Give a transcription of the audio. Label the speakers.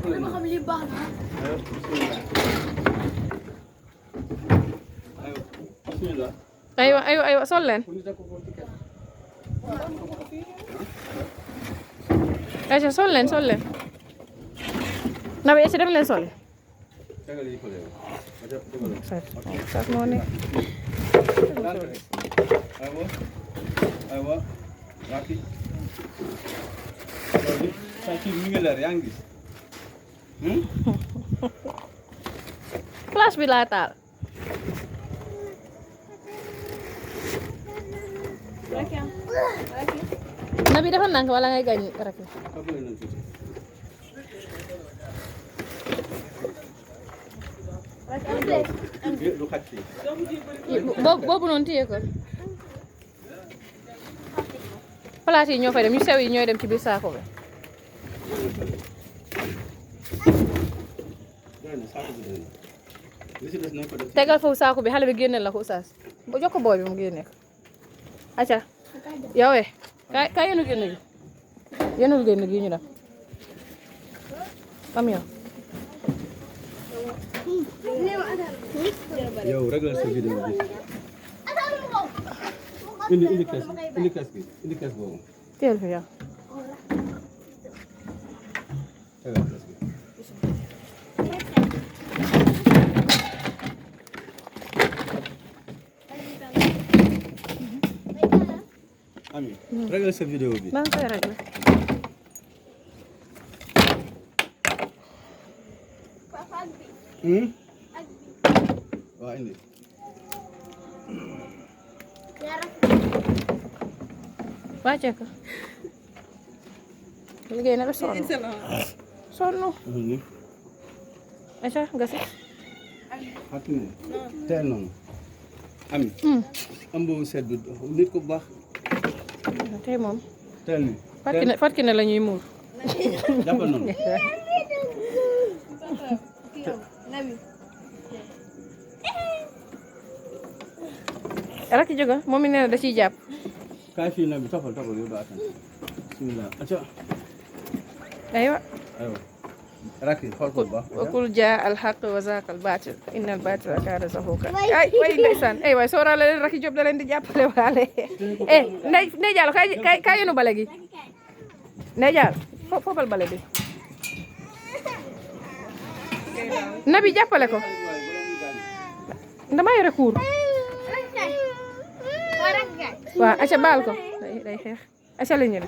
Speaker 1: dama xam lii baax na.
Speaker 2: aywa sol leen. ayca sol leen. Nabi ayca dem leen sol. sax moo ne.
Speaker 3: aywa Racky sa kii mi ngi leer yaa ngi gis
Speaker 2: flash bi laa taal. Nabi dafa nank wala ngay gañ Racky. boobu noonu téye ko. palaat yi ñoo fay dem yu sew yi ñooy dem ci biir saako bi. tegal foofu saako bi xale bi génneel la ko oustaz ba jox ko booy bi mu génne ko. acca yow kay yéenu génn gi yéenul génn gi ñu dem am yow.
Speaker 3: yow réglal sa vidéo bi indi kees boobu
Speaker 2: teel fi yow.
Speaker 3: tegal kees bi ami réglal sa vidéo bi.
Speaker 2: maa ngi koy réglé.
Speaker 3: waa indi
Speaker 2: wàcce ko liggéey na ba sonn acca nga si
Speaker 3: xatmi teel noonu ami ëmb seet bi nit ku baax
Speaker 2: tey moom
Speaker 3: teel ni
Speaker 2: fatki ne la ñuy muur.
Speaker 3: jàppal noonu
Speaker 2: Racky jóga moom mi nee na da ciy jàpp.
Speaker 3: kaay fii na bi toppal yow doo attan bismillah acca
Speaker 2: aywa
Speaker 3: Racky xool ko bu baax
Speaker 2: wa qul jaa al haqq wa zaqa al batil inna al batila kaana zahuqa ay way ndeysaan ay waay sóoraale leen Racky Diop da leen di jàppale waale ndey Diallo kay yenu bale gi ndey Diallo foofal bale bi Nabi jàppale ko dama yore kuur waaw acca baal ko day xeex acca la ñu